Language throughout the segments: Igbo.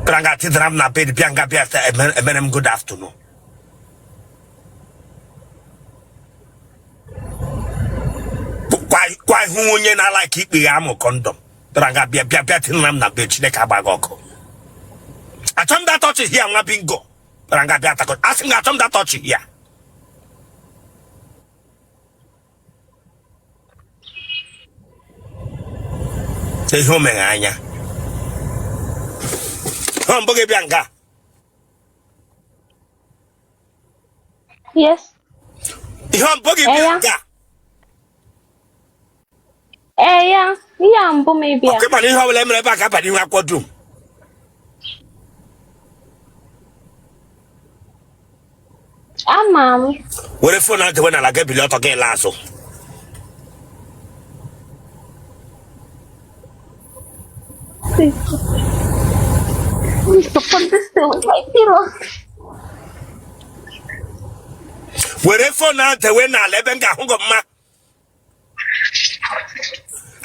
Bịara nga tidara m na bed, bịa nga bịa emere m good afternoon. Kwa ihu onye na-alike ikpeghe amụ condom. Bịara nga bịa bịa bịa tinara m na bed. Chineke agba gị ọkụ. Achọ m that ọchị here, nwa bingo. Bịara nga bịa takọ. Asị m gị achọ m that ọchị here. Ihe o mere anya ọ mbụ gị bịa nga? Yes. Ihe ọ mbụ gị bịa Eya. nga? Ee ya, ihe a mbụ m ịbịa. Ọkụ mana ihe ọbụla emere ebe a ga-aba n'ihu akwụkwọ dum. Ama m. Were phone ahụ dewe n'ala, gị bilie ọtọ, gị laa azụ. Please support this thing with my pillow. Were phone ahụ dewe n'ala ebe m ga-ahụ gị mma.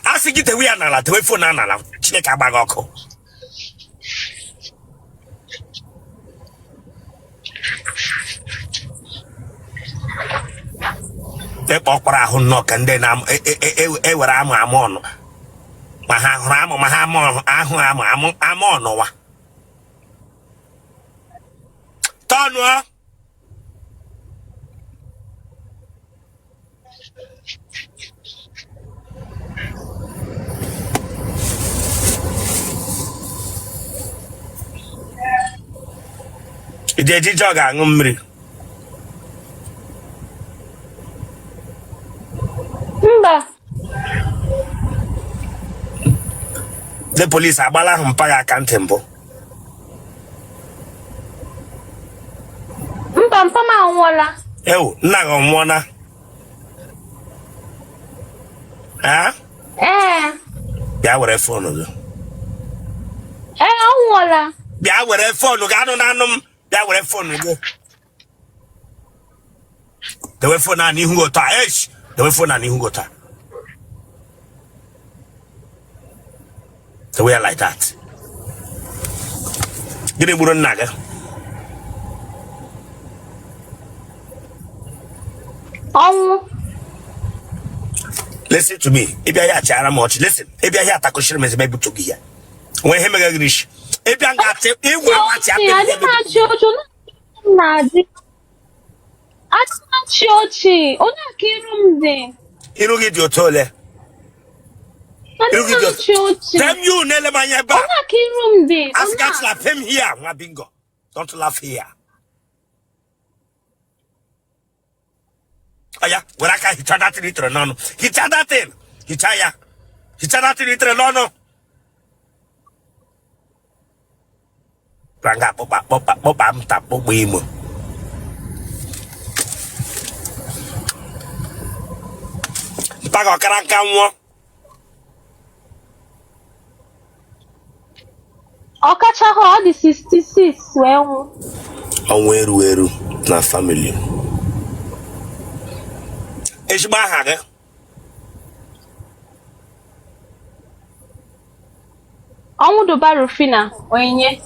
A sị gị dewe ya n'ala, dewe phone ahụ n'ala. Chineke agba gị ọkụ. Ịkpa ọkpara ahụ nnọọ ka ndị na-ewere amụ amụ ọnụ ma ha hụrụ amụ ma ha amụ ahụ amụ amụ amụ ọnụwa tọnụọ. Ị ga-eji jug aṅụ mmiri? Mba. Ndị polisi agbala ahụ mpa gị aka ntị mbụ? Mba, mpa m anwụọla. Ewu, nna gị ọ nwụọna? Ee. Bịa were phone gị. Ee, ọ nwụọla. Bịa were phone gị. Anụ na anụ m. Bịa were phone gị. Dewe phone a n'ihu gị otu a. Esh, dewe phone a n'ihu gị otu a. Dewe ya like that. Gịnị gburu nna gị? Ọnwụ. Listen to me. Ị bịa ya achịara m ọchị. Listen, ị bịa ya atakụchiri m ezigbo ebutu gị ya nwee ihe meghe gị n'isi. Ị bịa nga achị ịgwa achị. Ọchị, adị m achị ọchị, na-adị. Adị m achị ọchị, onye aka iru m dị. Iru gị dị otu ole? Adị m achị ọchị. Damn you, na-ele m anya ebe a. Onye aka iru m dị. Asị gị achịla pem here, nwa bingo. Don't laugh here. Oya, were aka hichaa that thing i tere n'ọnụ. Hichaa that thing. Hichaa ya. Hichaa that thing i tere n'ọnụ. Nga kpụkpa kpụkpa kpụkpa m ta kpụkpa imo. Mpa gị ọ kara nka nwụọ? Ọ kachaghị, ọ dị 66 wee nwụ. Ọnwụ eru eru na family. Ezigbo aha gị? Ọnwụduba Rufina Onyinye.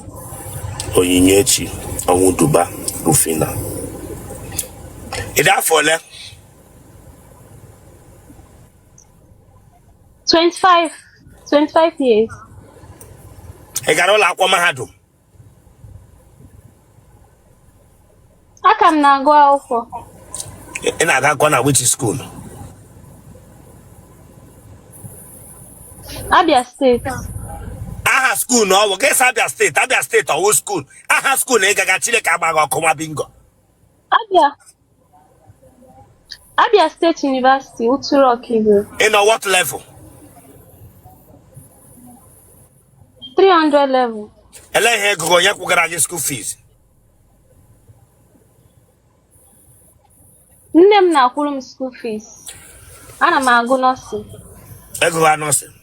Onyinyechi Ọnwụduba Rufina. Ị dị afọ ole? 25, 25 years. Ị gara ụlọ akwụkwọ mahadum? Aka m na-agụ akwụkwọ. Ị na-agụ akwụkwọ na which school? Abia State. Aha school na ọwụ gị sị Abia State. Abia State ọwụ school? Aha school na ị gaga. Chineke agba gị ọkụ, nwa bingo. Abia State University, Uturu Okigwe. Ị nọ what level? 300 level. Ele ihe ego onye kwụgara gị school fees? Nne m na-akwụrụ m school fees. Ana m agụ nursing. Ego ha nursing?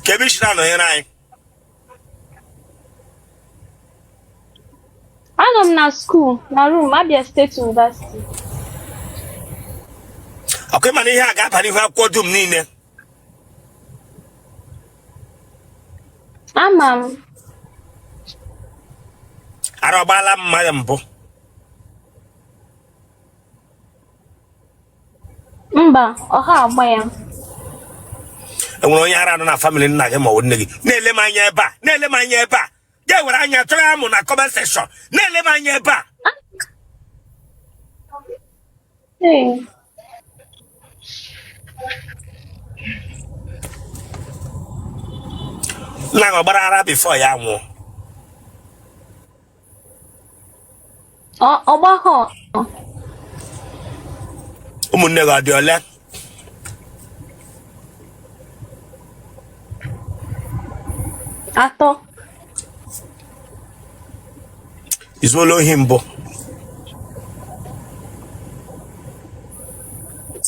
Ka ebe i si na-anọnyere anyị? Anọ m na school, na room, Abia State University. Ọkwa ịma na ihe a ga-aba n'ihu akwụkwọ dum niile. Ama m. Ara ọgbaala mma gị mbụ? Mba, ọha agba ya. Enwere onye ara nọ na family nna gị ma ọ bụ nne gị? Na-ele m anya ebe a, na-ele m anya ebe a. Ga-ewere anya chọrọ amụ na comment section. Na-ele m anya ebe a. Ee. Nna gị ọ gbara ara before ya nwụọ? Ọ gbaghọ. Ụmụnne gị ọ dị ole? Atọ. I zuola ohi mbụ?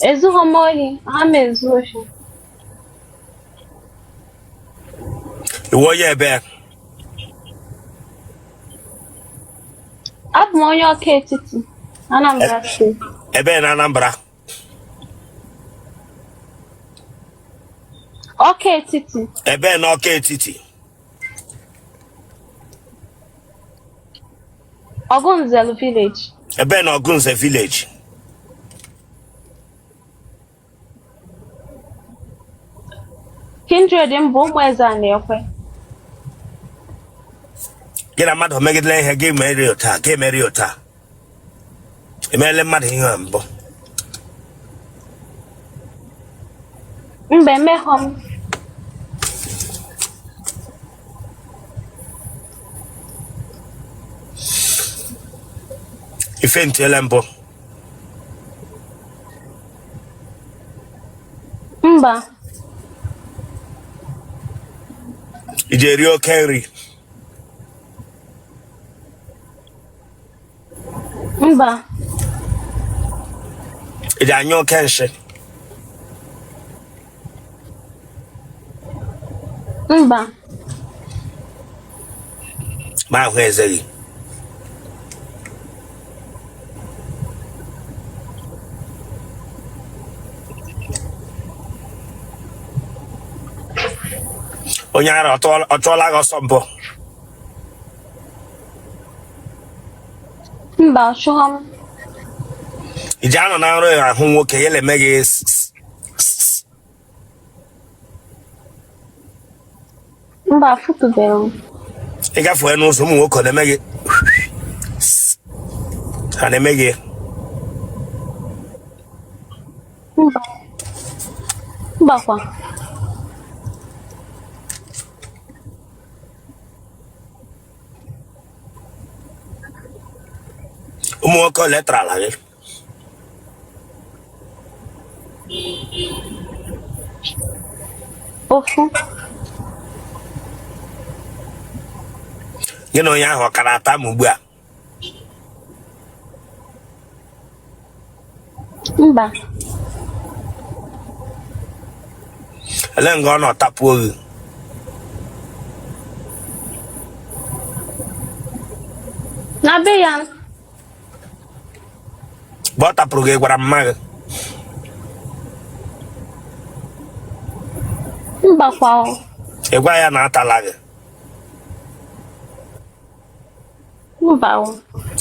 Ezughọ m ohi, ha m ezu ohi. Ị wụ onye ebe? Abụ m onye Ọka Etiti, Anambra Steeti. Ebe na Anambra? Ọka Etiti. Ebe na Ọka Etiti? Ọgụnze village. Ebe na Ọgụnze village? Kindred m bụ Ụmụeze Anaekwe. Gị na mmadụ megidere ihe gị mere otu a, gị mere otu a, emeela mmadụ ihe a mbụ? Mba, emeghọ m. I faintiela mbụ? Mba. I ji eri oke nri? Mba. I ji anyụ oke nshị? Mba. Ma ahụ eze gị. Onye ara ọ chụọla gị ọsọ mbụ? Mba, ọ chụghọ m. I ji anọ na nrọ ahụ nwoke ya na-eme gị Mba, afụtụbeghị m. Ị gafee n'ụzọ, ụmụ nwoke na-eme gị, ha na-eme gị? Mba. Mbakwa. Ụmụ nwoke ole tarala gị? Ofu. Gị na onye ahụ ọ ka na-ata ma ugbu a? Mba. Ele nga ọ nọ tapuo gị? Na be ya. Mgbe ọ tapụrụ gị, gwara mma gị? Mbakwa. Ị gwa ya na atala gị? Mba.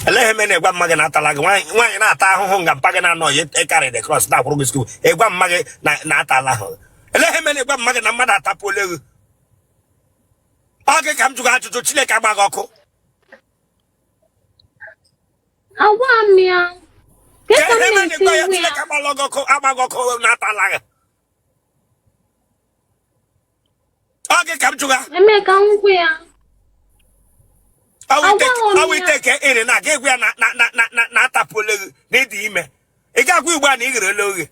Elee ihe mere na ịgwa mma gị na atala gị? Nwaanyị na-ata ahụhụ nga mpa gị na-anọ ya ịkarị the cross na-akwụrụ gị school, ịgwa mma gị na atala ahụ. Elee ihe mere na ịgwa mma gị na mmadụ atapụola gị? Ọ gị ka m jụrụ ajụjụ. Chineke agba gị ọkụ. Agwa m ya. Ka ihe mere na ịgwa ya Chineke agbala gị ọkụ, agba gị ọkụ na atala gị. Ọ gị ka m jụga. Eme ka m gwa ya. Ọ wụ iteke iri na aga egwu ya na na na na na atapụla gị na ịdị ime. Ị ga-agwa ugbu a na ị gherela oghe.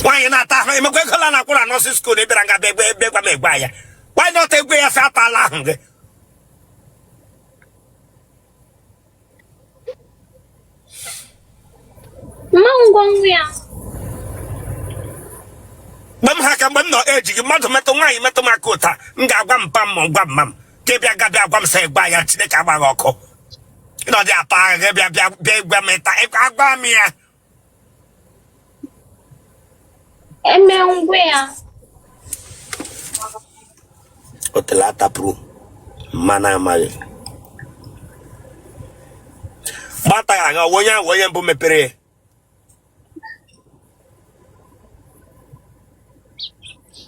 Nwaanyị na-ata ahụ emekwa ego la na-akwụ na nursing school ị bịara nga bịa egbe gwa m egwe ya. Why not egwe ya sị atala ahụ gị? Mma ngwa nwa ya. Mgbe m ha ka mgbe m nọ eji gị mmadụ metụ nwaanyị metụ m aka ụta, m ga-agwa mpa m ma gwa mma m. Gị bịa ga bịa gwa m sị gwa ya Chineke agba gị ọkụ. Ịnọdị ata agha gị bịa bịa bịa gwa m ịta agwa m ya. Eme ngwa ya. Otele atapụrụ mma na-amaghị. Gbata ya aga onye ahụ onye mbụ mepere ya.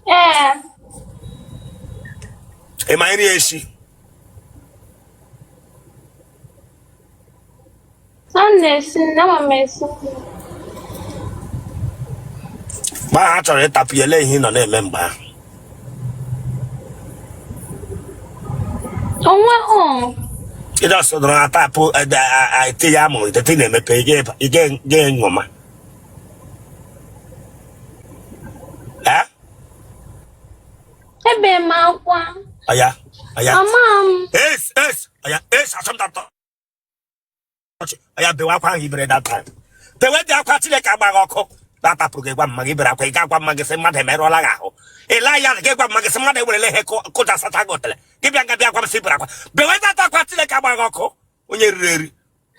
Ee. Ị ma nri esi? A na-esi nri, ama m esi nri. Mgbe ahụ a chọrọ ịtapụ ya, ele ihe ị nọ na-eme mgbe ahụ? Onweghị. Ị just nọrọ atapụ etinye amụ itete na-emepe ị ga-eṅụma. Ebe m akwa. Aya, aya. Ama m. Es, es, aya, es, asọmtatọ. Ya bewe akwa ahụ i bere that time, bewe dị akwa. Chineke agba gị ọkụ. Atapụrụ gị, gwa mma gị bere akwa. Ị ga-agwa mma gị sị mmadụ emerụọla gị ahụ. Ịla ya gị gwa mma gị sị mmadụ ewerela ihe kụja sacha gị otele. Gị bịa nga bịa gwa m sị bere akwa. Bewe that akwa. Chineke agba gị ọkụ. Onye riri eri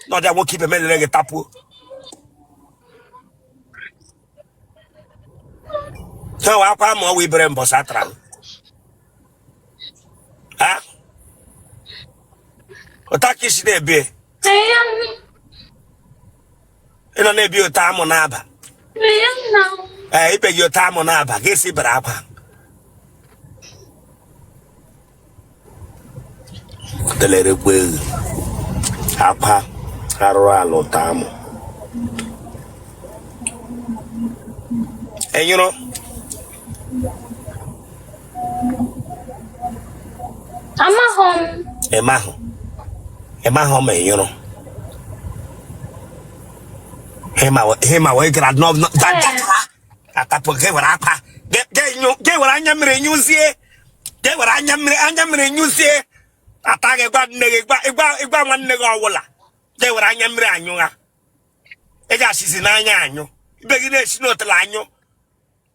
na ọdịa nwoke ibe melere gị tapuo. Ha wee akwa ma ọ wụ ibere mbọsị atara gị. Ha ụta ka isi na-ebi, ị nọ na-ebi ụta amụ na-aba. Ee, ibe gị ụta amụ na-aba gị si bere akwa. Telerekwa egwu akwa arụrụ ala ụta amụ enyụrụ. Amaghọ m. Ịmahụ, ịmahụ ma ịnyụrụ hema wee gara atapụ gị were akwa gị were anya mmiri nyụzie, gị were anya mmiri, anya mmiri nyụzie. Ata gị, gwa nne gị, gwa nwanne gị ọwụla, gị were anya mmiri anyụ ha. Ị ga-asịzi n'anya anyụ, ibe gị na-esi n'otele anyụ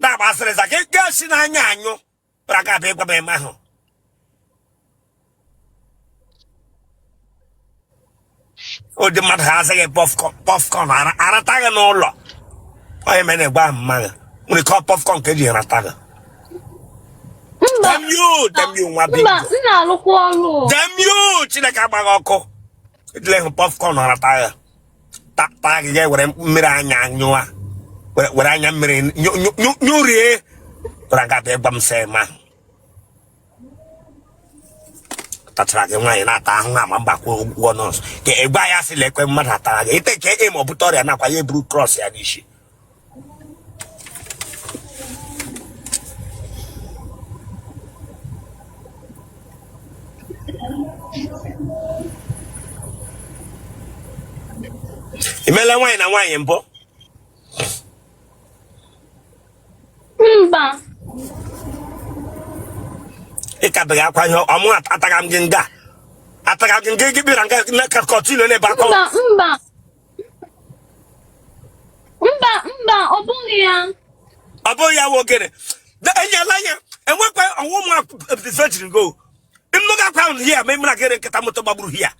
na-agba asịrịza, gị ga-esi n'anya anyụ bara ga abịa ịgwa m eme ahụ. Ụdị mmadụ ha azịghị popcorn arata gị n'ụlọ. Onye mere na-egwa ahụ mmadụ nwere ike ọ popcorn ka eji rata gị. Mba. Damn you, damn you, nwa bingo. Mba, m na-alụkwa ọrụ. Damn you, Chineke agba gị ọkụ. Ejila ịhụ popcorn rata gị. Taa gị ga-ewere mmiri anya anyụa, were anya mmiri nyụrie bara ga abịa gwa m sị ma tachara gị. Nwaanyị na-ata ahụhụ ama mgbakwa ụgwọ nọọsụ ka ị gwa ya sị lekwe mmadụ atara gị ite ka ị ma ọ bute ọrịa nakwa ya eburu cross ya n'isi. I meela nwaanyị na nwaanyị mbụ? Mba. Ị kabeghị akwa ihe ọmụ ataga m gị nga, ataga gị nga, gị bịara nga na ka continue na-ebe akwa. Mba, mba. Mba, mba, ọ bụghị ya. Ọ bụghị ya. Wogere enyela ya enwekwa ọnwụ ụmụ virgin go nnụga akwa ahụ hia ma ịmara gịrị nkịta moto gbagburu hia.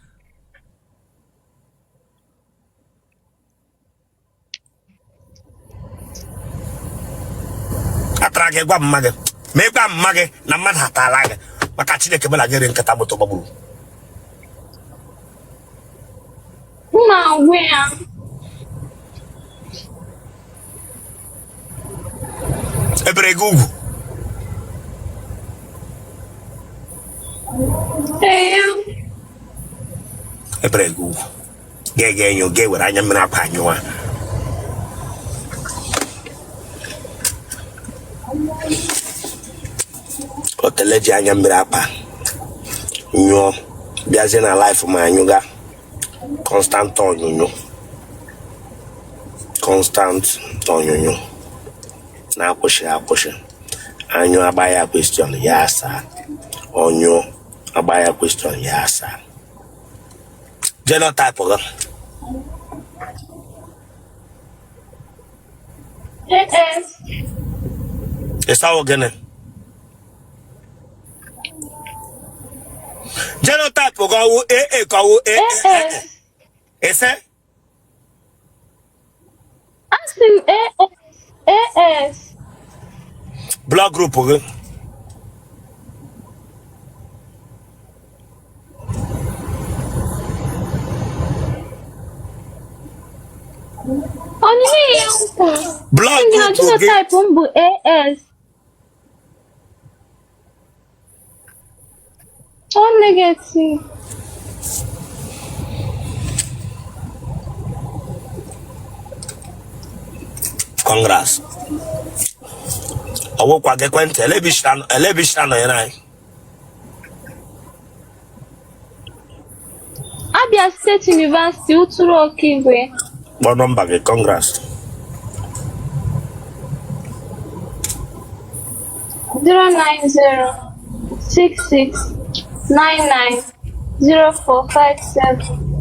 Atara gị, gwa mma gị ma ị gwa mma gị na mmadụ atala gị maka Chineke bụla gịrị nkịta moto gbagburu. M na-agwa ya. Ebere gị ugwu? Ee. Ebere gị ugwu, ga-ege enyo ga ewere anya mmiri akwa anyụwa. Otele ji anya mmiri akwa nyụọ bịazie na life ma anyụga constant onyonyo, constant onyonyo na-akwụsị akwụsị. Anyụ agba ya question ya asaa, ọnyụọ agba ya question ya asaa. Genotype gị? AS. Ịsawo gịnị? Genotype gị ọwụ AA ka ọwụ AS. Ese? Asị m AS. AS. Blood group gị? Ọ n'ihe ya nkwa. Blood Ndị na group gị? genotype m bụ AS. O negative. Congrats. Ọwụkwa gị ekwentị elebishira nọnyere anyị. Abia State University, Uturu Okigwe. Kpọọ nọmba gị, congrats. 090 66 99 0457.